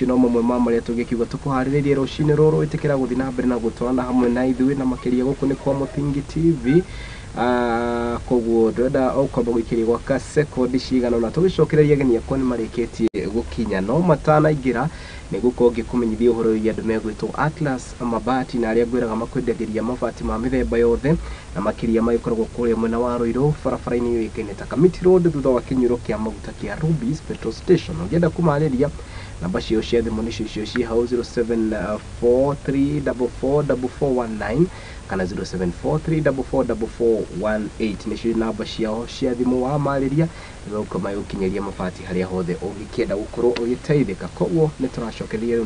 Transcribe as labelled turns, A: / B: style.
A: Macio no mamwe ma marĩa tũngĩkiuga tũkũharĩrĩirie rũcinĩ rũrũ. Ĩtĩkĩra gũthiĩ na mbere na gũtwarana hamwe na ithuĩ, na makĩria gũkũ nĩ kwa Mũthingi TV. Koguo ndĩrenda o kwamba gũikĩria gwa sekondi cigana ũna tũgĩcokereria ageni akwa nĩ marĩkĩtie gũkinya, no matanaingĩra nĩ gũkorwo ngĩkũmenyithia ũhoro wĩgiĩ andũ megwĩtwo Atlas Mabati, na arĩa ngwĩraga makwendagĩria mabati ma mĩthemba yothe, na makĩria magĩkoragwo kũrĩa mwena wa Ruiru, barabara-inĩ yũĩkaine ta Kamiti Road, thutha wa kĩnyuĩro kĩa maguta kĩa Rubis Petrol Station. Ũngĩenda kũmarĩria, namba ciao cia thimũ nĩcio icio ciĩ hau, 0743444419 kana 0743444418, nĩcio namba ciao cia thimũ. Wamarĩria nĩgũkorwo magĩgũkinyĩria mabati harĩa hothe ũngĩkĩenda gũkorwo ũgĩteithĩka. Koguo nĩ tũracokereria rĩu.